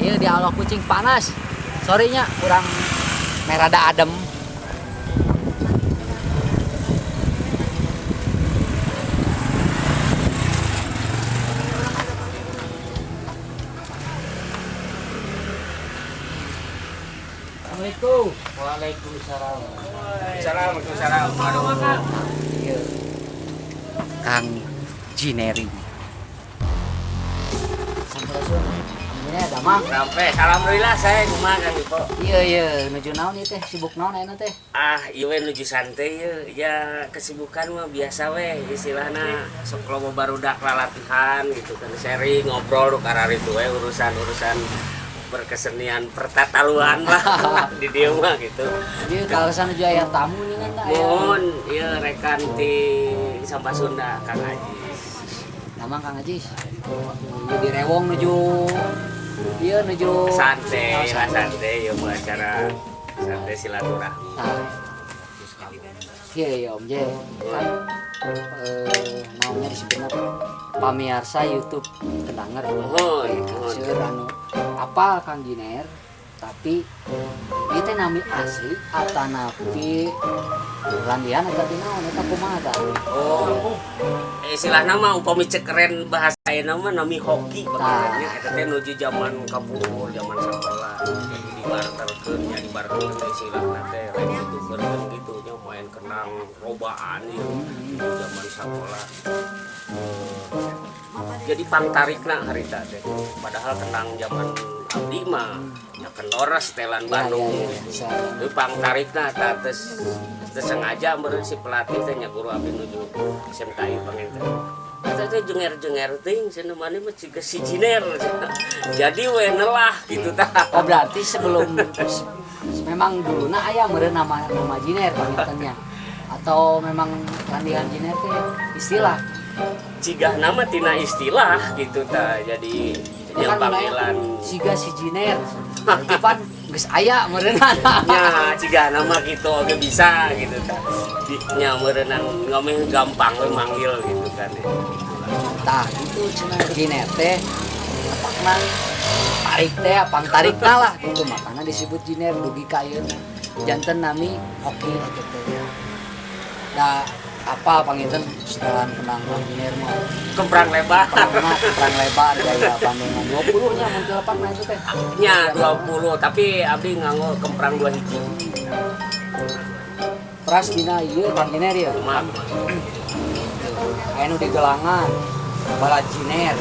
Ieu di Allah kucing panas. Sorry nya kurang merada adem. Assalamualaikum. Waalaikumsalam. Waalaikumsalam. Aduh. Ieu Kang Jineri. Sampurasun. Ini ada mah. Sampai, alhamdulillah saya kumaha, Kang Dipo. Iya iya, nuju naon ieu teh? Sibuk naon ayeuna teh? Ah, ieu we nuju santai ye. Ya kesibukan mah biasa we istilahna, sok loba barudak latihan gitu kan, sharing ngobrol nu kararitu we, urusan-urusan berkesenian pertataluan lah di dieu mah gitu. Ieu kaleresan nuju aya tamu nih kan aya. Mohon ieu rekan ti Sampah Sunda, Kang Ajis. Nama Kang Ajis. Ieu di Rewong nuju ieu nuju Santai Oh, lah, santai ya, mau acara santai silaturahmi. Nah. Iya iya Om J. Kan naonnya disebutna pamiarsa YouTube Kendanger. Mohon, mohon. Seueur anu apal Kang Jiner, tapi ieu teh nami asli atanapi landian atau ti naon eta kumaha tah? Oh, istilah nama upami cek keren bahasa ayeuna mah nami hoki bagiannya eta teh nuju zaman kapungkur, zaman sekolah. Jadi dibarterkeun nya, dibarterkeun teh istilahna teh lain youtuber gitu nya, main kenang robaan ieu di zaman sekolah. Jadi pangtarikna harita teh. Padahal kendang zaman abdi mah nya kendor setelan Bandung Ya, gitu. ya. Tapi pangtarikna tah tes teu sengaja meureun si pelatih teh nya, guru abdi nuju SMKI panginten. Eta teh jenger-jenger teuing cenah, maneh mah ciga si Jiner. Jadi we nelah gitu tah. Oh, berarti sebelum memang duluna aya meureun nama nama Jiner pangintennya atau memang landian Jiner teh istilah? Ciga nama tina istilah gitu tah. Jadi yang Kan panggilan siga si Jiner. Berarti pan geus aya meureun. Nya ciga nama gitu oke bisa gitu tah. Di nya meureunnan ngomong gampang we manggil gitu kan. Gitu lah. Tah gitu cenah Jiner teh tepakna tarik teh pangtarikna lah gitu, makanya disebut Jiner dugi ka ayeuna janten nami hoki gitu teh. Da apa panginten setelan kendang Kang Jiner mah? Kemprang lebar. Pertama perang lebar gaya pandengan 20 nya mun teu lepat mah itu teh. Nya 20, tapi abdi nganggo kemprang 2 hiji. Pras dina ieu Kang Jiner ya. Kumaha? Aya nu digelangan balad Jiner.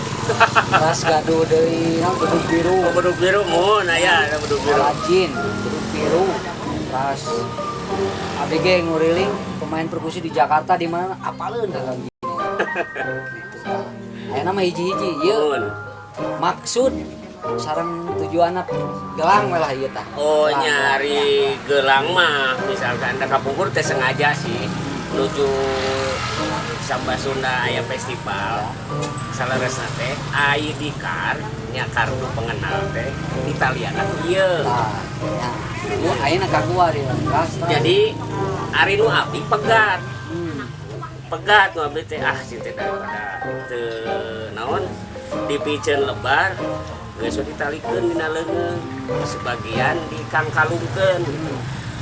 Pras gaduh deui naon, bedug biru. Oh, bedug biru mun aya ada bedug biru. Balad Jin, bedug biru. Pras ABG nguriling pemain perkusi di Jakarta di mana apaleun ka Kang Jiner. Gitu tah. Ayeuna mah hiji-hiji ieu Mun. maksud sareng tujuanna gelang we lah ieu tah. Oh, Gelang, nyari gelang mah misalkan da kapungkur teh sengaja sih menuju Samba Sunda aya festival, saleresna teh ID card nya, kartu pengenal teh ditalian ieu. Tah, ya. Gua ayeuna ka gua dia. Ras, tah. Jadi ari nu abdi pegat. Pegat nu abdi teh, ah sih teh daripada teu naon dipiceun lebar geus we ditalikeun dina leungeun, sebagian dikangkalungkeun gitu.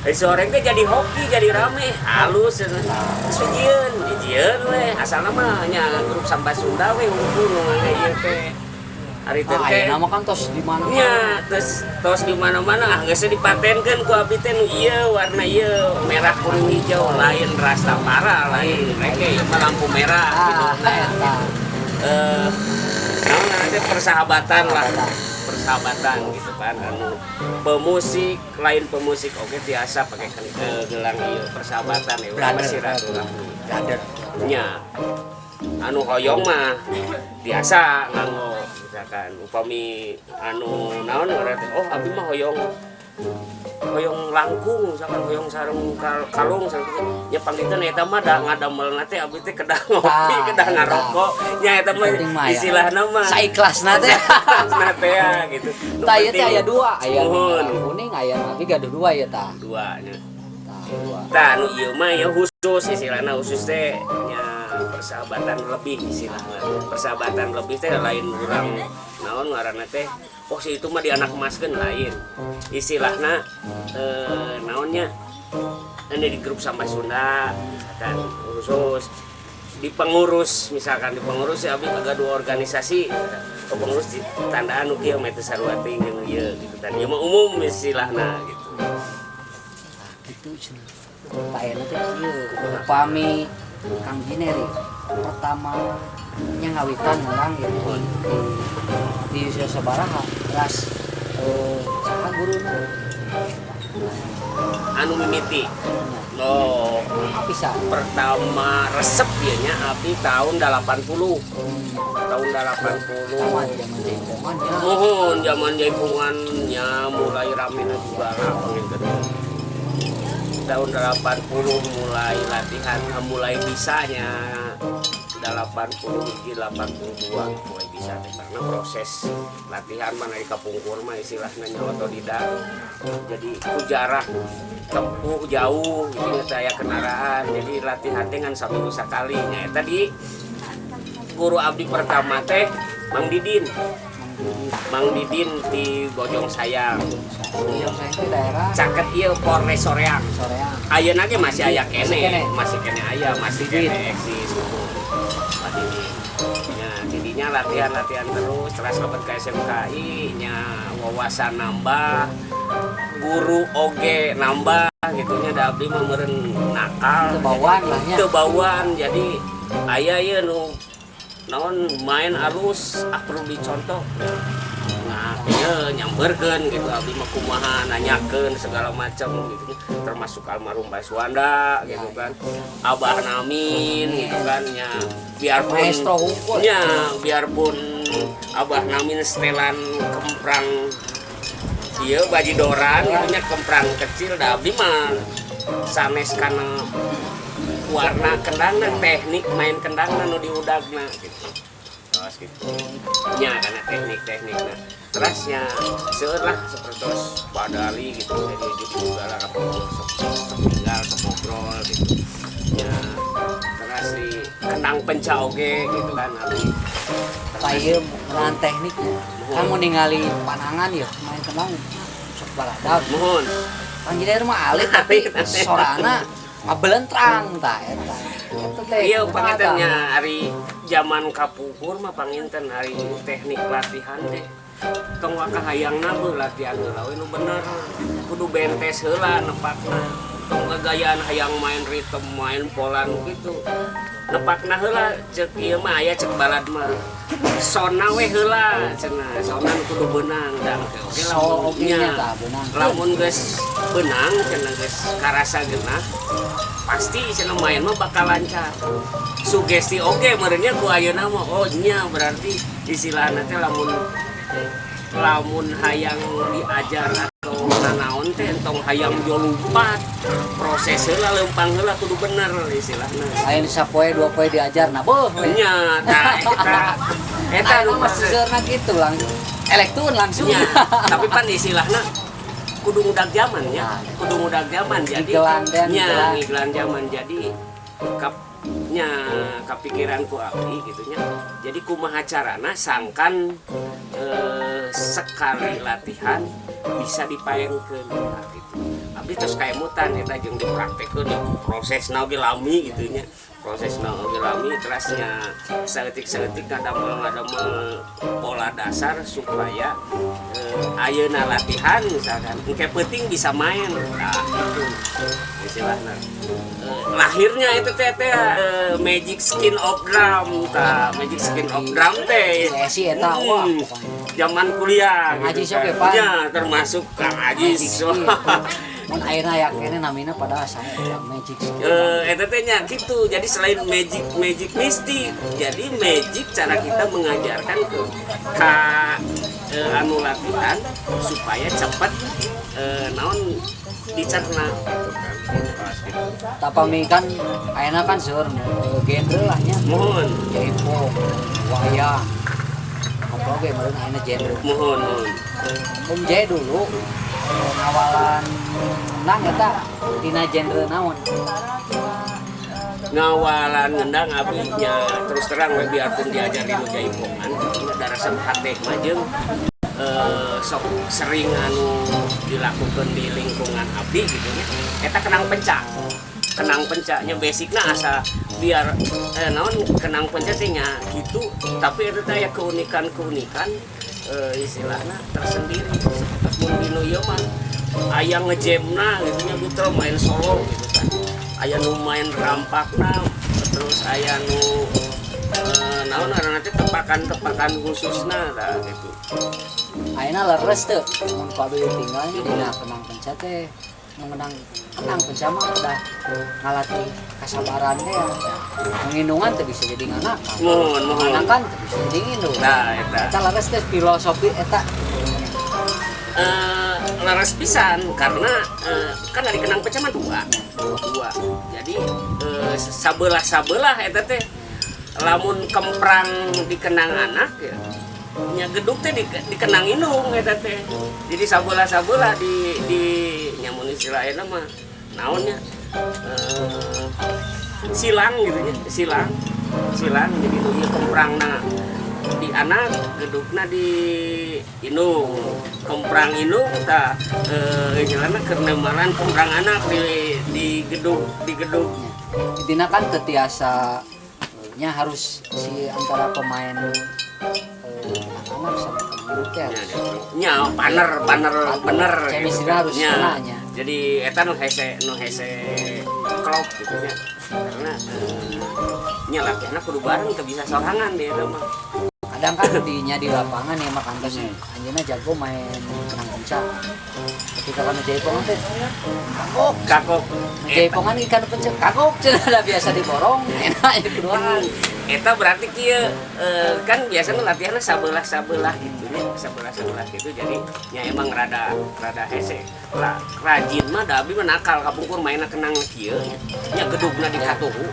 Eh, sore teh jadi hoki, jadi rame, halus cenah. Geus we jieun, dijieun we, asalna mah nya grup Samba Sunda we hungkul nu ngangge ieu teh. Ari teh Ah, ayeuna mah kan tos di mana. Nya, terus tos di mana-mana, ah geus dipatenkeun ku abdi teh nu ieu warna ieu merah kuning hijau, lain Rastafari, lain reggae, ieu mah lampu merah gitu. Ah, eta. Eh, naon ngaranna teh, persahabatan lah, persahabatan gitu kan, anu pemusik lain pemusik oke tiasa pakai gelang ieu, persahabatan ya Brother. silaturahmi. Brother. Nya anu hoyong mah biasa nganggo, misalkan upami anu naon ngaranna teh, oh abdi mah hoyong hoyong langkung, misalkan hoyong sarung kalung sarung kitu nya, panginten eta mah da ngadamelna teh abdi teh kedah ngopi, Tah, kedah eta. Ngarokok nya, eta mah Penting mah ya. Istilahna mah Saikhlasna teh. Saikhlasna teh ya gitu. Nu Tah ieu teh penting aya dua, aya nu Nuhun. kuning, aya nu abi gaduh dua ieu tah. Dua nya. Tah, dua. Tah nu ieu mah ya khusus, istilahna khusus teh nya persahabatan lebih, istilahna persahabatan lebih teh lain urang. Naon ngaranna teh? Oh, si itu mah dianak emaskeun, lain. Istilahna naonnya? Ini di grup sama Sunda misalkan, khusus di pengurus, misalkan di pengurus ya, abdi agak dua organisasi. Oh, pengurus di tandaan nu kieu mah teu sarua teuing jeung ieu gitu kan. Ieu mah umum istilahna gitu. Nah, gitu cenah. Pak Ena teh kieu, upami Kang Jiner pertama nya ngawitan ngomong gitu di usia sabaraha, ras saha guruna? Anu mimiti. Oh, bisa. Pertama resep ieu nya abdi tahun 80. Tahun 80. Sama zaman jaipongan ya. Mohon, zaman jaipongannya mulai rame juga lah panginten. Tahun 80 mulai latihan, mulai bisanya 80 hiji, 82 mulai bisa teh, karena proses latihan mana di kapungkur mah istilahnya nya otodidak, jadi ku jarak tempuh jauh gitu nya, saya kendaraan, jadi latihan teh ngan saminggu sakali nya. Eta di guru abdi pertama teh Mang Didin, Mang Didin di Bojong Sayang. Bojong Sayang itu daerah? Caket ieu Polres Soreang. Soreang. Ayeuna ge masih aya Masih kene. kene? Masih kene aya, masih Didin. Kene eksis. Pak Didin ya, jadinya latihan-latihan terus, terus lebet ke SMKI nya, wawasan nambah, guru oge nambah gitu nya. Da abdi mah meureun nakal. Kebawaan lah nya. Kebawaan, jadi aya ieu nu naon main alus, ah perlu dicontoh. Nah, iya, nyamperkeun gitu abdi mah kumaha, nanyakeun segala macam gitu, termasuk almarhum Pak Suwanda gitu kan, Abah Namin gitu kan ya, biarpun Maestro hungkul. Ya, biarpun Abah Namin setelan kemprang ieu bajidoran gitu nya, kemprang kecil, da abdi mah sanes kana warna kendangna, teknik main kendangna nu diudagna gitu. Terus gitu nya, karena teknik-teknikna. Terusnya seueur lah, seperti Padali gitu, jadi juga lah apa sok sok tinggal sok ngobrol gitu ya. Terus di kendang penca oge gitu kan abdi. Pak, ieu ngeunaan tekniknya. Kamu ningali panangan ya main kendang sok baradag. Mohon. Kang Jiner mah alit tapi sorana ngabelentrang tah eta. Eta teh. Iya, kumaha tah? Pangintennya hari zaman kapungkur mah panginten hari teknik latihan teh tong waka hayangna beuh latihan heula we nu bener, kudu bentes heula nepakna, tong gagayaan hayang main ritme, main pola nu kitu, nepakna heula. Cek ieu mah aya, cek balad mah sona we heula cenah, sona nu kudu beunang dan oke. Sol oge nya nya tah beunang. Lamun geus beunang cenah, geus karasa geunah, pasti cenah main mah bakal lancar. Sugesti oge meureunnya ku ayeuna mah, oh nya, berarti istilahna teh lamun lamun hayang diajar atau nanaon teh entong hayang jolumpat, proses heula, leumpang heula, kudu bener istilahna. Lain sapoe dua poe diajar nah beuh we. Nya tah eta eta Eta nu mah proses. Seuseureuna gitu langsung elektun langsung. Nya, tapi pan istilahna kudu ngudag zaman ya, Nah. kudu ngudag zaman, jadi Ngigelan teh, nya ngigelan. Ngigelan zaman, jadi kap nya kapikiran ku abdi gitu nya, jadi kumaha carana sangkan sekali latihan bisa dipaenkeun. Nah, gitu abdi terus kaemutan eta jeung dipraktekeun ya, prosesna oge lami gitu nya, prosesna oge lami. Terusnya saeutik-saeutik ngadamel ngadamel pola dasar supaya ayeuna latihan misalkan engke peuting bisa main. Nah, itu istilahna. Lahirnya itu teh teh magic skin of drum tah, magic skin of drum teh. Sesi eta wah pokoknya. Zaman kuliah. Kang Ajis gitu oge, kan. Pan. Ya, termasuk Kang Ajis. Magic Skin. Mun ayeuna aya keneh namina pada saya eta Magic Skin. Eta teh nya gitu. Jadi selain magic magic mistik, jadi magic cara kita mengajarkan ke ka anu latihan supaya cepat naon dicerna gitu kan. Gitu. Tapami kan ayeuna kan seueur genre lah nya. Mohon. Jaipong, wayang. Apa oge meureun ayeuna genre. Mohon, mohon. Om J dulu ngawalan nang eta tina genre naon? Ngawalan ngendang abdi nya terus terang we, biarpun diajar di nu jaipongan da resep hate mah jeung sok sering anu dilakukan di lingkungan abdi gitu nya, eta kenang penca. Kenang pencaknya basicnya asa biar naon, kenang penca teh nya gitu, tapi itu teh aya keunikan-keunikan istilahna tersendiri. Mun dinu ieu mah aya ngejamna gitu nya, gitu main solo gitu kan, aya nu main rampakna, terus aya nu naon ngaranna teh, tepakan-tepakan khususna lah gitu. Ayeuna leres teu mun ku abdi tinggal dina kenang penca teh, nu menang kenang penca mah udah ngalatih kasabaran teh ya. Ngindungan teh bisa jadi nganakan. Mohon, mohon. Nganakan teh bisa jadi ngindung. Nah, eta. Eta leres teh filosofi eta? Leres pisan karena kan dari kenang penca mah dua dua, jadi sabelah sabelah eta teh. Lamun kemprang dikenang anak ya nya, geduk teh dikenang indung eta teh. Jadi sabelah sabelah di nyamun istilahnya mah naonnya, silang gitu nya, silang silang. Jadi nu ieu kemprangna di anak, gedukna di indung. Kemprang indung tah istilahna keur nemaran kemprang anak di geduk, di geduk. Intinya kan teu tiasa nya, harus si antara pemain anak sama pemain teh harus nya paner paner bener. Chemistry gitu. Harus Nya. kena nya. Jadi eta nu hese klop gitu nya, karena nya latihanna kudu bareng, teu bisa sorangan di eta mah. Kadang kan dinya di lapangan ya mah kantos anjeunna jago main kenang penca, ketika kan jaipongan teh kagok. Kagok. Jaipongan ikan penca kagok cenah, da biasa diborong enak ya keduaan. Eta berarti kieu, kan biasanya latihannya sabelah sabelah gitu nya, sabelah sabelah gitu. Jadi nya emang rada rada hese lah. Rajin mah da abdi mah nakal kapungkur mainna kenang kieu nya, nya gedugna di katuhu.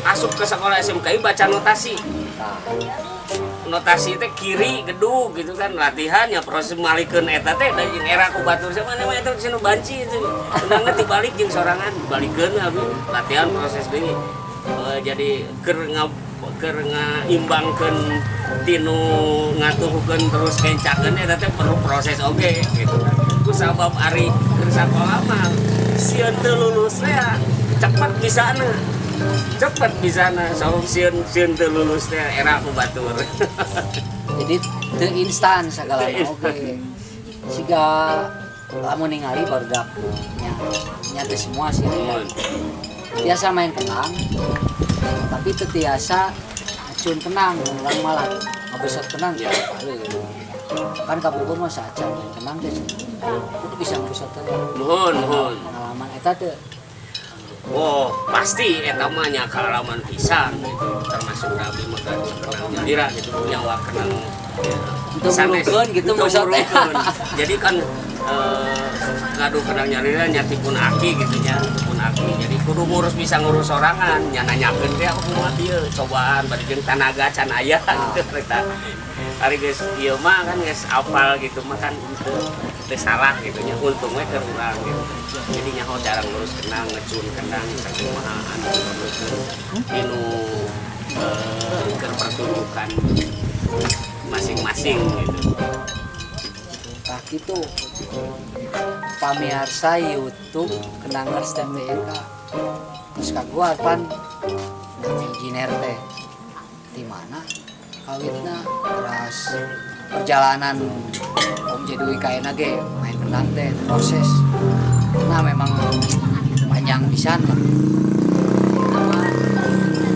Asup ke sekolah SMKI baca notasi. Tah. Notasi teh kiri gedug gitu kan. Latihan ya proses malikeun eta teh da jeung era ku batur sama mah eta cenah banci itu kendangna dibalik jeung sorangan, dibalikeun. Abdi latihan proses deui. Jadi keur ngaimbangkeun tinu ngatuhukeun terus kencakeun eta teh perlu proses oge gitu kan. Ku sabab ari keur sakola mah sieun teu lulus teh cepet bisana, cepet bisana, sabab sieun sieun teu lulus teh era ku batur. Jadi teu instan segala. Teu Oke, siga lamun ningali barudak nya nya teu semua sih. Mohon. Biasa main kenang tapi teu tiasa acun kenang, urang malah ngebesot kenang ya gitu kan. Kapungkur mah saacan main kenang teh kudu bisa ngebesot teh. Mohon, mohon. Pengalaman eta teh? Oh, pasti eta mah nya kaalaman pisan gitu. Termasuk abdi mah gaduh kenang nyalira gitu, nyawa kenang ya, Untuk sanes. ngurukeun gitu Untuk maksudnya. ngurukeun. Jadi kan gaduh kenang nyalira nya tipun aki gitu nya, tipun aki. Jadi kudu ngurus, bisa ngurus sorangan, nya nanyakeun teh aku kumaha ieu, cobaan bari jeung tanaga can aya gitu eta. Ari geus ieu mah kan geus apal gitu mah kan teu teu salah gitu nya, untung we keur urang gitu. Jadi nyaho cara ngurus kenang, ngecun kenang sakumaha anu diperlukeun dinu keur pertunjukan masing-masing gitu. Tah gitu, pamirsa YouTube Kenangers TPK, terus kaguar pan nami Jiner teh di mana kawitna, terus perjalanan Om J Dwi kaena ge main kendang teh proses nah memang panjang pisan lah.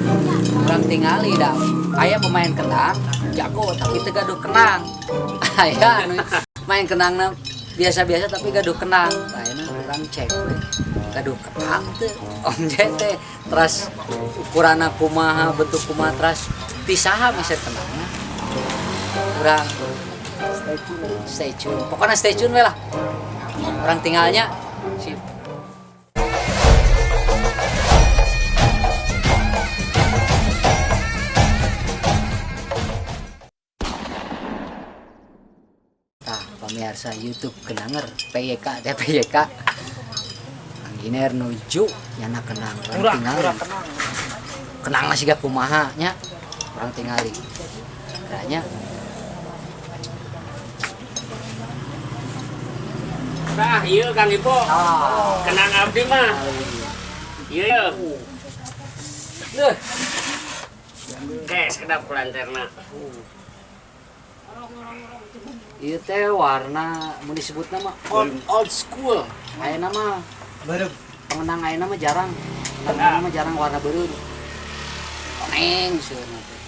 Nama urang tingali dah aya pemain kendang jago tapi teu gaduh kendang, aya anu main kendangna biasa-biasa tapi gaduh kendang. Ayeuna urang cek we gaduh kendang teu Om J teh, terus ukuranna kumaha, bentuk kumaha, terus ti saha meser kendangna. Urang Stay tune. Stay tune, pokoknya stay tune we lah, urang tinggalnya sip. Tah, pemirsa YouTube Kenanger PYK TPYK. Jiner nuju nyana kendang urang Murah, tinggali. Murah kenang. Kendang siga kumaha nya, urang tingali. Tanya. Nah, iya Kang Ipo. Ah. Kendang abdi mah. Iya. Duh. Oke, sekedap kulanterna. Ieu teh warna mun disebutna mah old school. Ayeuna mah Bareng. Pengenang ayeuna mah jarang. Pengenang ayeuna mah jarang warna beureum. Koneng sieuna teh.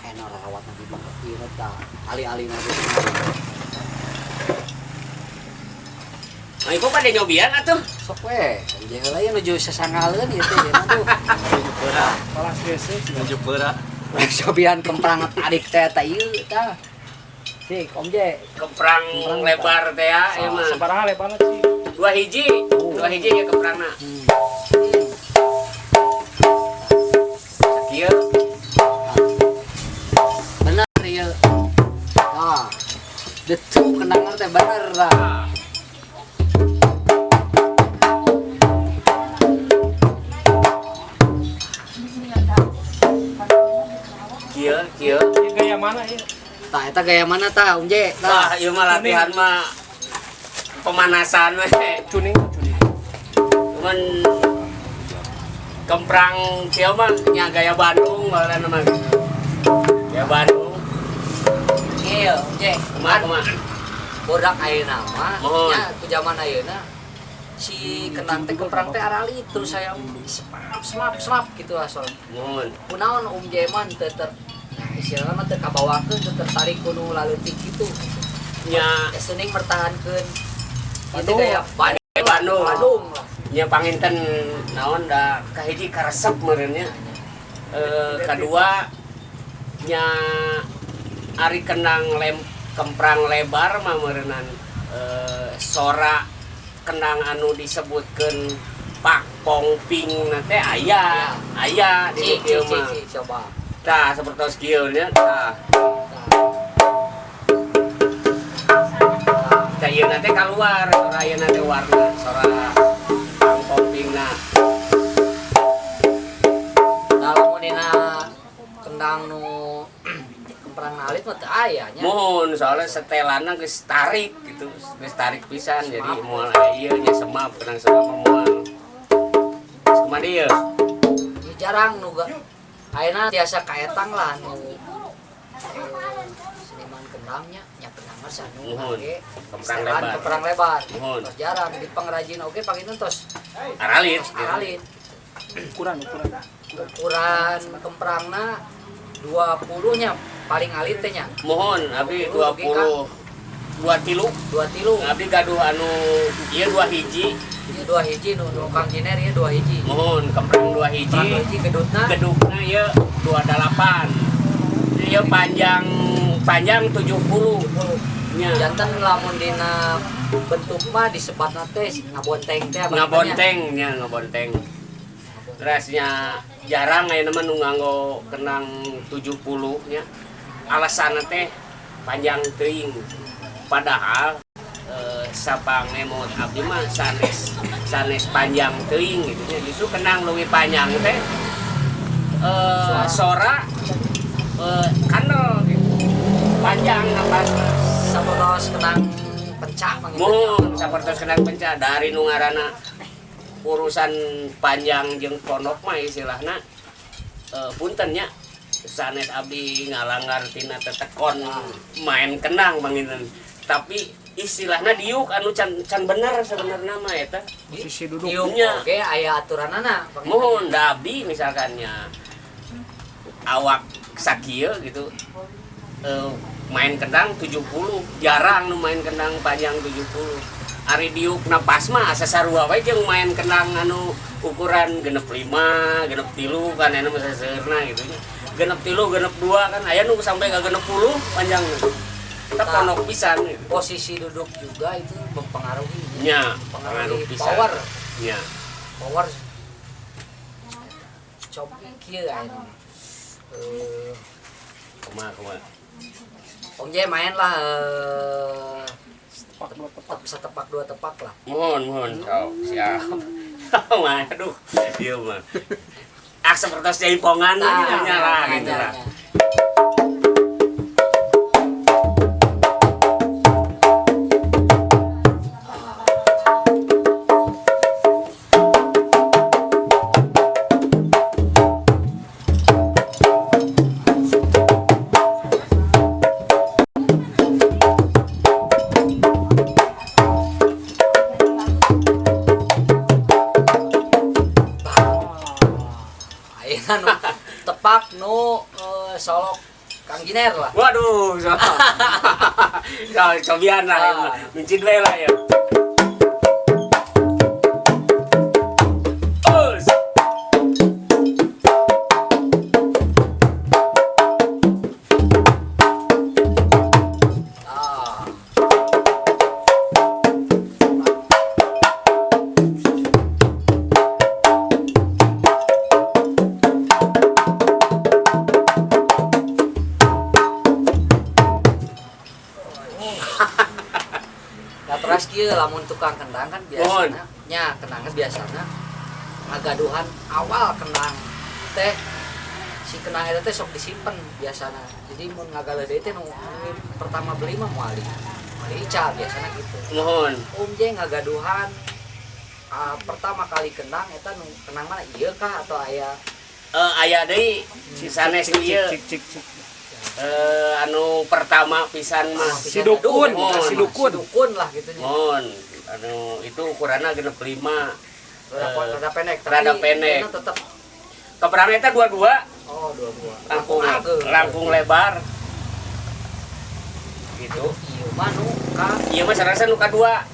Ayeuna rarawatna di banget ieu tah. Ali-alina teh. Nah, Ipo pada nyobian atuh. Sok we, jeung heula ieu nuju sasangaleun ieu teh ieu tuh. Kelas WC. Nuju peura. Cobian kemprang tarik teh eta ieu tah. Sik, Om J. Keprang Keprang lebar teh ya, ieu mah. Sabaraha lebarna sih? Dua hiji, dua hiji ya keprangna. Sakieu. Bener ieu. Tah. Detu kenangan teh bener lah. Kieu, kieu. Ini gaya mana ya? Tah eta gaya mana tah, Om J? Tah, Tah. ieu mah latihan mah pemanasan we. Tuning, tuning. Cuman kemprang kieu mah nya gaya Bandung baheula mah. Gaya Bandung. Ieu, Om J. Kumaha kumaha? Bodak ayeuna mah Mohon. nya ku zaman ayeuna si kendang teh kemprang teh arali terus saya semap semap semap gitu lah soalnya. Mohon. Kunaon Om J mah teu ter nah, istilahna mah teu kabawakeun teu tertarik kudu laleutik kitu. Nya Esuning mertahankeun itu Bandung. gaya Bandung. Bandung. Bandung lah. Nya panginten naon da kahiji karesep meureun nya. Kadua nya ari kendang lem kemprang lebar mah meureunnan sora kendang anu disebutkeun pak pong ping na teh aya, aya di Cik, dieu cik, cik, mah. cik, coba. Tah sapertos kieu nya tah. Tah ieu na teh kaluar sora ieu na teh warna sora pang pong ping na. Nah, lamun dina kendang nu kemprang alit mah teu aya nya. Mohon soalnya setelanna geus tarik gitu, geus tarik pisan jadi moal aya ieu nya semap kendang semap mah moal. Geus kumaha deui yeuh? Ieu jarang nu ayeuna tiasa kaetang lah nu seniman kendangnya nya kendangan anu Nuhun. make Kemprang setelan lebar. kemprang lebar. Nuhun. Tos jarang di pengrajin oge panginten tos Aralit. aralit. Ukuran, ukuran. Ukuran kemprangna 20 nya paling alit teh nya. Mohon abdi 20 23. 23. Abdi gaduh anu ieu 2 hiji. Ieu 2 hiji nu nu Kang Jiner ieu 2 hiji. Mohon kemprang 2 hiji. Kemprang 2 hiji gedutna Gedukna ieu 28. Ieu panjang panjang 70. 70. Nya. Janten lamun dina bentuk mah disebatna teh ngabonteng teh abang Ngabonteng nya ngabonteng. Terusnya jarang aya mah nu nganggo kendang 70 nya. Alasanna teh panjang teuing. Padahal sapangemot abdi mah sanes sanes panjang teuing gitu nya. Justru kendang leuwih panjang teh sora kanel gitu. Panjang apa Sapertos kendang pencak panginten. Mohon sapertos kendang pencak dari nu ngaranna urusan panjang jeung pondok mah istilahna punten nya sanes abdi ngalanggar tina tetekon main kendang panginten tapi istilahna diuk anu can can bener sebenarnya mah eta Posisi duduk. Diuk Nya. oge aya aturanana panginten. Mohon da abdi misalkannya awak sakieu gitu main kendang 70 jarang nu main kendang panjang 70 ari diuk napas mah asa sarua we jeung main kendang anu ukuran 65 63 kan anu mah saseurna gitu nya. 63 62 kan aya nu sampai ka 60 panjang. Eta Nah. pondok pisan gitu. Posisi duduk juga itu mempengaruhi Nya, mempengaruhi pengaruh pisan. power. Nya. Power. Coba kieu ayeuna. Kumaha kumaha. Om J main lah Dua tepak. Setepak dua tepak lah. Mohon, mohon, sok siap. Aduh, iya mah. Ah, seperti jaipongan Nah, gitu nya lah gitu nya, lah. nya. Ayeuna nu tepak nu solok Kang Jiner lah. Waduh, so. So, cobian lah, ya, Ah. mincin we lah ya. Us. Ah. Nah, terus kieu lamun tukang kendang kan biasana nya kendang kan biasana ngagaduhan awal kendang teh si kendang eta teh sok disimpen biasana. Jadi mun ngagaleuh deui teh nu pertama beli mah moal ical biasana gitu. Mohon. Om J ngagaduhan pertama kali kendang eta nu kendang mana ieu kah atau aya? Aya deui si sanes Cik, ieu. cik, cik, cik. Anu pertama pisan mah. Si dukun, Mohon. si dukun. Si dukun lah gitu nya. Mohon. Anu itu ukuranna 65. Rada pendek, tapi rada pendek. Itu tetep. Keberapa eta dua-dua? Oh, dua-dua. Langkung, Ageng. langkung lebar. Gitu. Ieu mah nu ka Ieu mah sarasa nu kadua.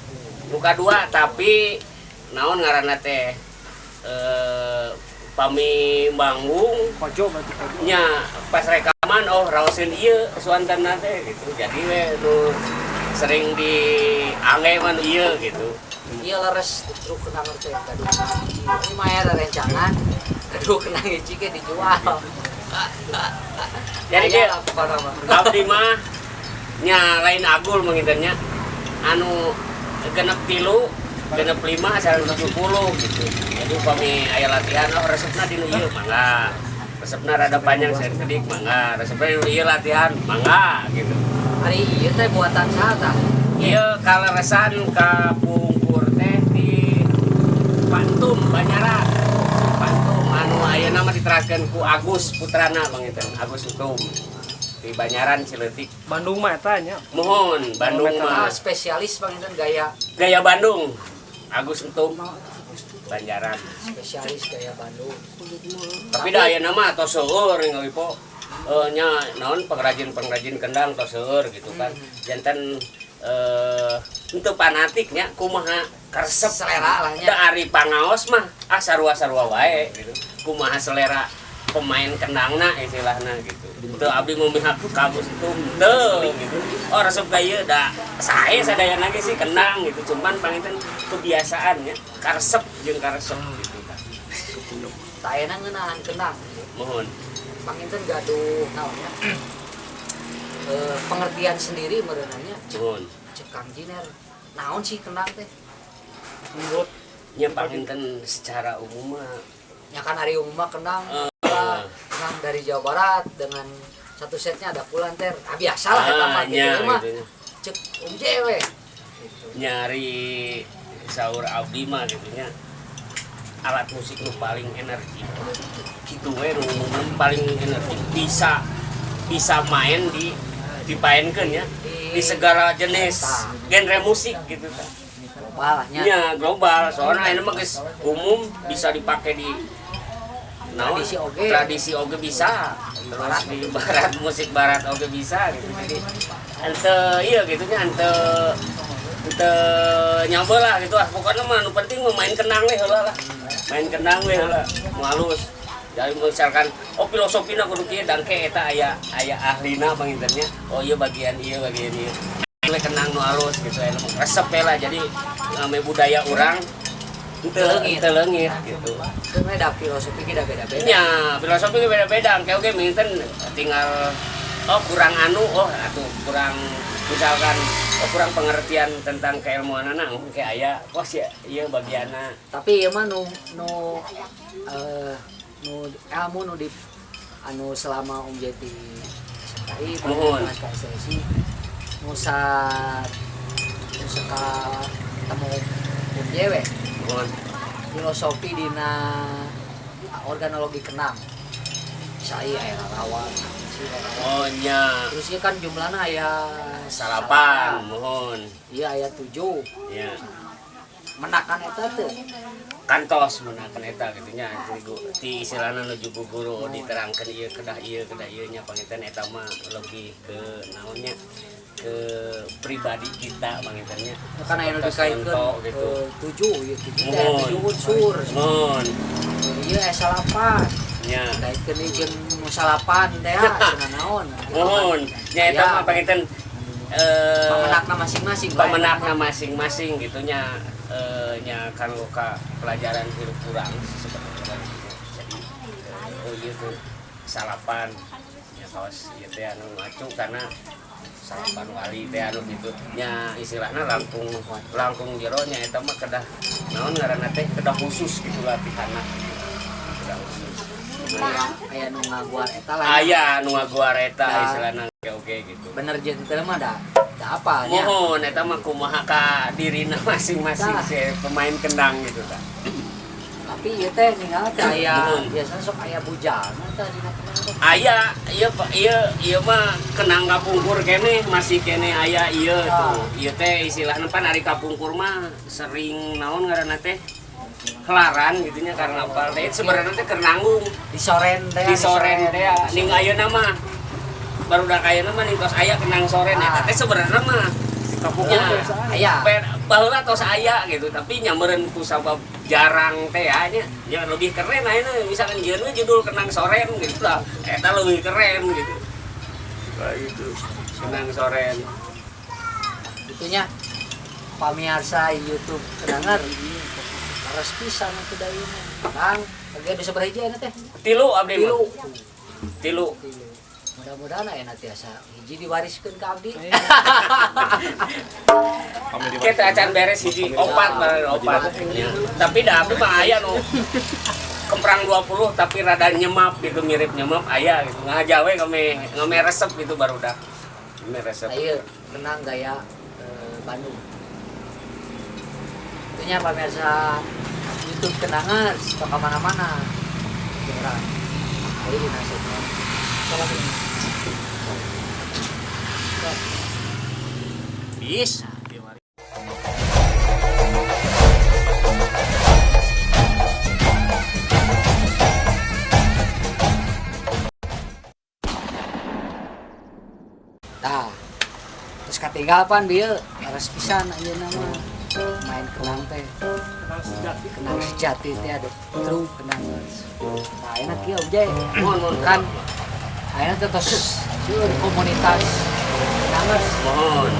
Nu kadua tapi naon ngaranna teh? Pami manggung Kojo berarti kojo. nya pas rekaman oh raoseun ieu suantenna teh gitu. Jadi we nu sering diangge mah nu ieu gitu. Ieu leres truk kendang teh gaduh hiji. Ini mah aya rencangan gaduh kendang hiji ke dijual. Jadi Aya kieu lah pokona mah. abdi mah nya lain agul menginternya anu 63 65 170 gitu. Jadi upami aya latihan oh resepna di nu ieu mangga. Resepna rada panjang saeutik mangga. Resepna di nu ieu latihan mangga gitu. Ari ieu teh buatan saha tah? Ieu kaleresan ka pungkur teh di Pantum Banyaran. Pantum anu ayeuna mah diteraskeun ku Agus putrana panginten, Agus Utum. Di Banyaran Cileutik. Bandung mah eta nya. Mohon Bandung Ah, mah spesialis panginten gaya gaya Bandung. Agus Entum Banjaran. Spesialis gaya Bandung. Tapi dah ayeuna mah tos seueur ngawi po. Nya naon pengrajin-pengrajin kendang tos seueur gitu kan. Janten henteu fanatiknya kumaha karesep Selera lah nya. Da ari pangaos mah ah sarua-sarua wae gitu. Kumaha selera pemain kendangna istilahna gitu. Teu abdi memihak ka Agus Entum teu gitu. Oh resep ka ieu da sae sadayana ge sih kendang gitu. Cuman panginten kebiasaannya karesep jeung karesep gitu. Tah ayeuna ngeunaan kendang. Mohon. Panginten gaduh naonnya? Pengertian sendiri meureunanya. Mohon. Cek Kang Jiner. Naon sih kendang teh? Menurut Nya panginten secara umum mah Ya kan hari umum mah kendang lah, kendang dari Jawa Barat dengan satu setnya ada kulanter. Ah biasa lah eta mah gitu nya, mah. gitu. Cek Om J we. Gitu. Nyari saur abdi mah gitu nya. Alat musik nu paling energi. Gitu we nu paling energi bisa main di dipaenkeun ya di segala jenis genre musik gitu tah. Global lah nya. Nya global, soalnya ini mah geus umum bisa dipakai di naon? Tradisi oge. Tradisi oge bisa. Terus di barat musik barat oge bisa gitu. Jadi ente iya gitu nya ente ente nyampe lah gitu ah pokoknya mah nu penting mah main kendang we heula lah. Main kendang we heula, nu halus. Jadi misalkan oh filosofina kudu kieu dangke eta aya aya ahlina pangintennya. Oh iya bagian ieu bagian ieu. We kendang nu halus gitu aya mah resep we lah jadi ame budaya urang Teu leungit. teu leungit gitu. Itu mah da filosofi ge da beda-beda. Nya, filosofi ge beda-beda. Engke oge minten tinggal oh kurang anu, oh atuh kurang misalkan Oh, kurang pengertian tentang keilmuanana kayak aya kos ya ieu bagianna. Tapi ieu mah nu nu eh nu ilmu nu di anu selama Om Jeti SMKI, Muhun. Mas KSSI, nu sa nu saka temu Om Jewe Muhun. Filosofi dina organologi kendang saya aya rawan sih rawan. Oh nya. Terus ieu kan jumlahna aya 9, muhun. Iya, aya 7. Ya. Menakan eta teh? Kantos menakan eta gitu nya. Jadi ti istilahna nuju ku guru diterangkeun ieu kedah ieu kedah ieu nya, panginten eta mah lebih ke naonnya, ke pribadi kita pangintennya. Kan aya nu Tos dikaitkeun contoh gitu. 7 ieu 7 teh. Muhun. 7 unsur. Muhun. Ieu aya 9. Nya. Kaitkeun deui jeung nu 9 teh cenah naon gitu kan. Muhun nya, eta Aya. Mah panginten Pamenakna masing-masing bae. Pamenakna masing-masing gitu nya, nya kanggo ka pelajaran hirup kurang sebenarnya gitu. Jadi oh iya tuh 9 nya, kawas ieu teh anu ngacu karena 9 wali teh anu gitu nya, istilahna langkung langkung jero nya. Eta mah kedah naon ngaranna teh, kedah khusus gitu latihanna, kedah khusus. Aya aya nu ngaguar eta lah. Aya nu ngaguar eta. Nah. Istilahna oke oke gitu. Bener jeung teu mah da da apa nya. Muhun, eta mah kumaha ka dirina masing-masing Tah. si pemain kendang gitu tah. Tapi ieu teh ninggal teh aya Muhun. Biasanya sok aya bujalna teh dina kendang teh. Aya ieu ieu ieu mah kendang kapungkur keneh, masih keneh aya ieu Ah. tuh. Ieu teh istilahna pan ari kapungkur mah sering naon ngaranna teh, helaran gitu nya, karnaval teh sebenarnya teh keur nanggung. Di soren teh. Di soren teh ning ayeuna mah barudak ayeuna mah ning tos aya kendang soren eta Ah. teh sebenarnya mah Kapungkur Ya. teh. Aya. Baheula tos aya gitu, tapi nya meureun ku sabab jarang teh ya nya ya, lebih keren ayeuna misalkan jeung we judul kendang soren gitu lah, eta lebih keren gitu. Kayak gitu kendang soren. Itunya pamirsa YouTube Kendanger, leres pisan atuh da ieu mah. Kang, lagi bisa berhiji ayeuna teh? 3 abdi mah. 3. 3. 3. Mudah-mudahan aya nanti asa hiji diwariskeun ka abdi. Kita acan beres hiji, 4 barang 4 ya. Tapi dah abdi mah aya nu kemprang 20 tapi rada nyemap gitu, mirip nyemap aya gitu, ngaja we kami ngame resep gitu, barudak ngame resep. Ayo, kendang gaya Bandung. Itunya pamirsa YouTube Kendanger, suka kemana-mana. Orang. Ayo di nasibnya. Salah ini. Bisa. Tah. Terus katinggal pan bieu leres pisan ayeuna mah. Main kendang teh. Kendang sejati. Kendang sejati teh ada true kendangers. Nah, enak kieu Om Jay. Mohon, mohon. Kan ayeuna teh tos seueur komunitas kendangers. Mohon.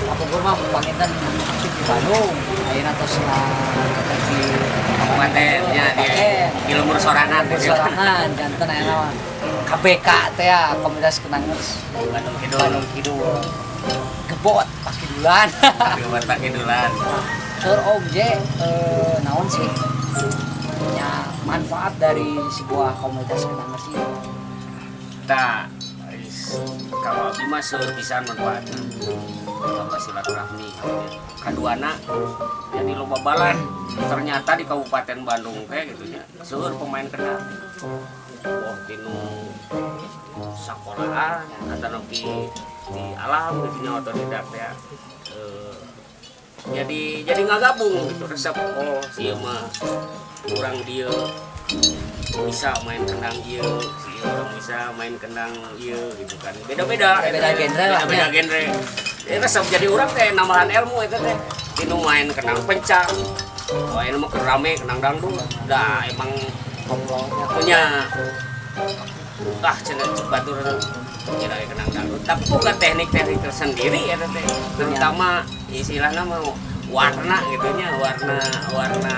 Kapungkur mah panginten aktif di Bandung. Ayeuna tos di Kabupaten ya, di Kabupaten. di lembur sorangan. Lembur sorangan janten ayeuna mah KBK teh ya, komunitas kendangers Bandung Kidul. Bandung Kidul. Gebot pakidulan. Gebot Pakidulan. Sur Om J, naon sih ya manfaat dari sebuah komunitas kendangers ini? Tah, kalau abdi mah seueur pisan manfaatna. Tambah silaturahmi. Kaduana jadi loba balan. Ternyata di Kabupaten Bandung teh gitu nya, seueur pemain kendang. Wah, tinu sekolahan atau nepi di alam gitu nya, otodidak ya. Jadi ngagabung gitu, resep, oh ieu mah kurang dia bisa main kendang ieu, si ieu orang bisa main kendang ieu gitu kan, beda-beda. Beda-beda genre lah, beda-beda ya. Genre. Ya, resep jadi urang teh nambahan ilmu eta teh tinu main kendang pencak, wah ini mah rame kendang dangdut dah emang punya ah cenah batur kira kendang dangdut, tapi bukan teknik-teknik tersendiri ya teh, terutama istilahnya mau warna gitu nya, warna warna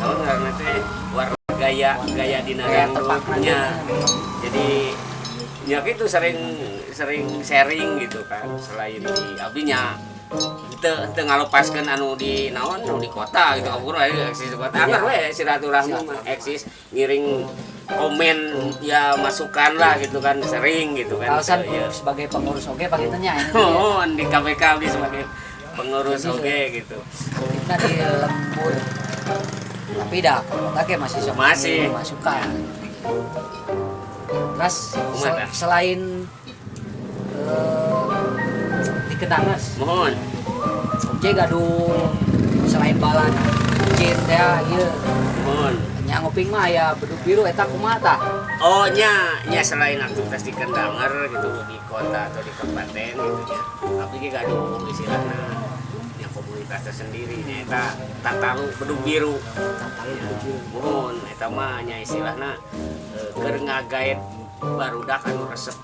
naon ngaranna teh, warna gaya gaya dina Gaya dangdutnya. tepakna. Jadi ya gitu, sering sering sharing gitu kan, selain di abdinya teu teu ngalepaskeun anu di naon, anu di kota gitu, kapungkur aya eksis di kota, anggar we silaturahmi mah eksis, ngiring komen ya, masukan lah gitu kan, sering gitu kan. Alasan Iya. sebagai pengurus oge panginten nya ini. Oh, di KPK abdi sebagai pengurus oge gitu. Aktifna di lembur. Tapi dah ke kota ge masih sok Masih. Masukan. Terus Kumaha? Selain di Kendangers, Mohon. Om gaduh selain balan jin teh ieu Mohon. Nya nguping mah aya bedug biru, eta kumaha tah? Oh nya, nya selain aktivitas di Kendanger gitu, di kota atau di kabupaten gitu nya. Tapi ge gaduh istilahna nya komunitas tersendiri nya, eta Tatalu Bedug Biru. Tatalu Bedug Biru. Mohon, eta mah nya istilahna keur ngagaet barudak anu resep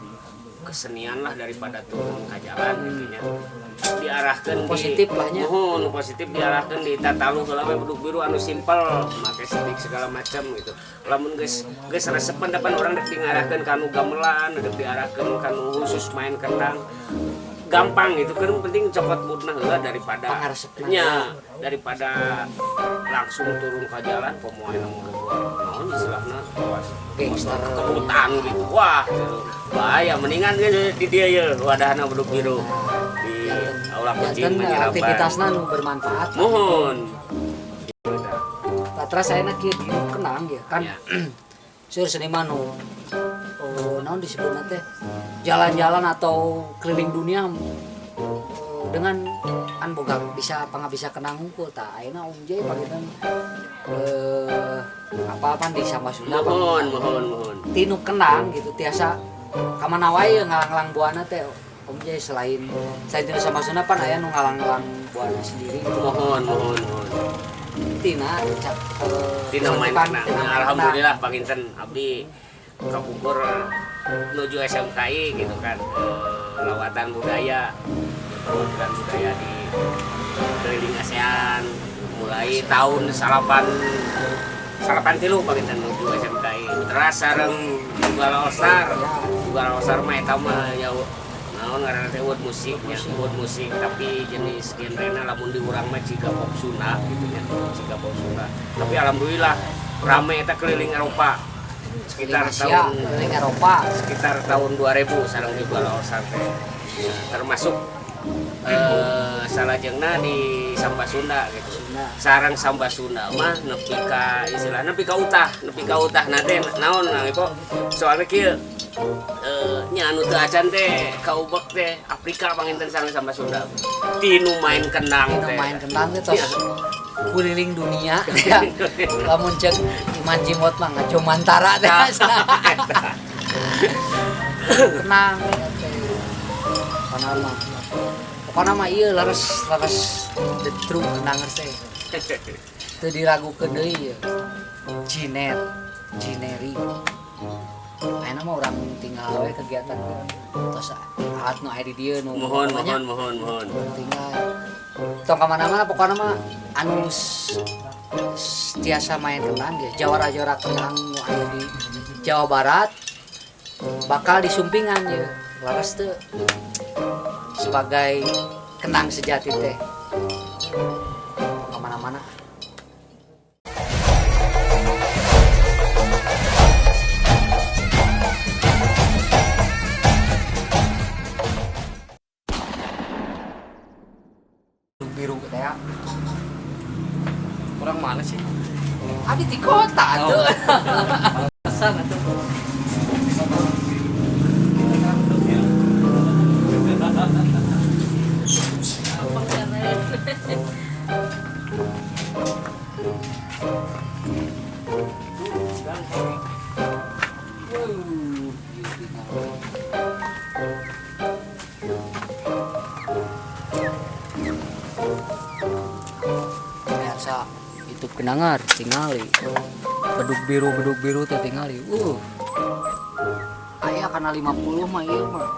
kesenian lah, daripada turun ke jalan gitu nya. Diarahkeun di Positif lah nya. Mohon, positif, diarahkeun di Tatalu heula we bedug biru anu simpel, make stick segala macam gitu. Lamun geus geus resepan depan orang, dek diarahkeun ka nu gamelan, dek diarahkeun ka nu khusus main kendang. Gampang gitu kan, penting cokot budna heula daripada Pangaresepna. Nya, daripada langsung turun ke jalan, komo aya mau naon istilahna awas Gangster. Ke hutan gitu, wah gitu. Bahaya, mendingan ge di dieu ye wadahna bedug biru di aula kucing Janten Manyarapan. Aktivitasna nu bermanfaat. Mohon. Tah, terus saya kieu di kendang ya kan. Ya. Seueur seniman nu, oh, naon disebutna teh, jalan-jalan atau keliling dunia dengan an boga bisa pangabisa kendang hungkul. Tah, ayeuna Om J panginten apa-apa di Samba Sunda Mohon, mohon, mohon. Tinu kendang gitu tiasa kamana wae ngalang-lang buana teh Om J. Selain selain tinu Samba Sunda pan aya nu ngalang-lang buana sendiri gitu. Mohon, mohon, mohon. Tina cak, Tina main kesurupan, kendang. tina main Alhamdulillah panginten abdi kapungkur nuju SMKI gitu kan, lawatan budaya, perwakilan budaya di keliling ASEAN mulai tahun 83 panginten nuju SMKI, terus sareng Juara All Star. Juara All Star mah eta mah ya naon ngaranna teh, world musik nya, world musik, tapi jenis genrena lamun di urang mah ciga pop Sunda gitu nya, ciga pop Sunda, tapi alhamdulillah rame eta keliling Eropa sekitar keliling Asia, tahun keliling Eropa. Sekitar tahun 2000 sareng Juara All Star teh termasuk salajengna di Samba Sunda gitu. Sunda. Sarang Samba Sunda mah nepi ka istilahna nepi ka utah nanti naon nang ipo, soalnya kieu nya anu teu acan teh ka ubek teh Afrika panginten sareng Samba Sunda tinu main kendang Tina teh. Main kendang teh tos keliling dunia ya. Lamun cek Iman Cimot mah ngajomantara teh kendang teh. Pokona mah, pokona mah ieu leres leres, the true kendangers teh teu diragukeun deui ieu. Jiner Jineri ayeuna mah urang tinggal we kegiatan tos alat nu aya di dieu nu Mohon. pokoknya Mohon, mohon, mohon. Tinggal tong kemana-mana, pokoknya mah anu tiasa main kendang ya, jawara-jawara kendang nu aya di Jawa Barat bakal disumpingan ya. Laras teu sebagai kendang sejati teh kemana-mana. Biru teh ya. Orang mana sih? Abi di kota tuh. Pesan atuh. Wow, beauty. Biasa YouTube kenangar tingali bedug biru, bedug biru teh tingali. Aya kana 50 mah ieu mah.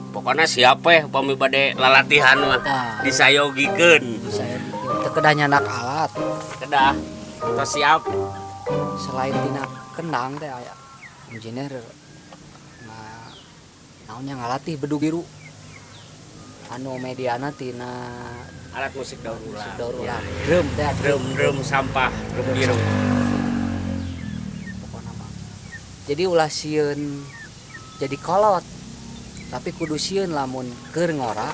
Pokoknya siapa ya upami bade lalatihan mah Tah. disayogikeun. Saya teu kedah nyandak alat. Kedah tos siap. Selain tina kendang teh aya engineer nah. Naonnya ngalatih bedug biru anu mediana tina Alat musik daur ulang. Daur Ya, ulang, drum teh. Drum, drum sampah, drum biru. Pokokna mah jadi ulah sieun jadi kolot, tapi kudu sieun lamun keur ngora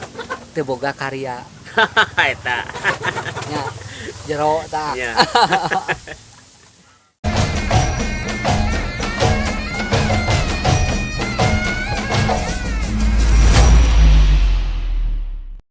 teu boga karya. Eta. Nya jero tah. Ya.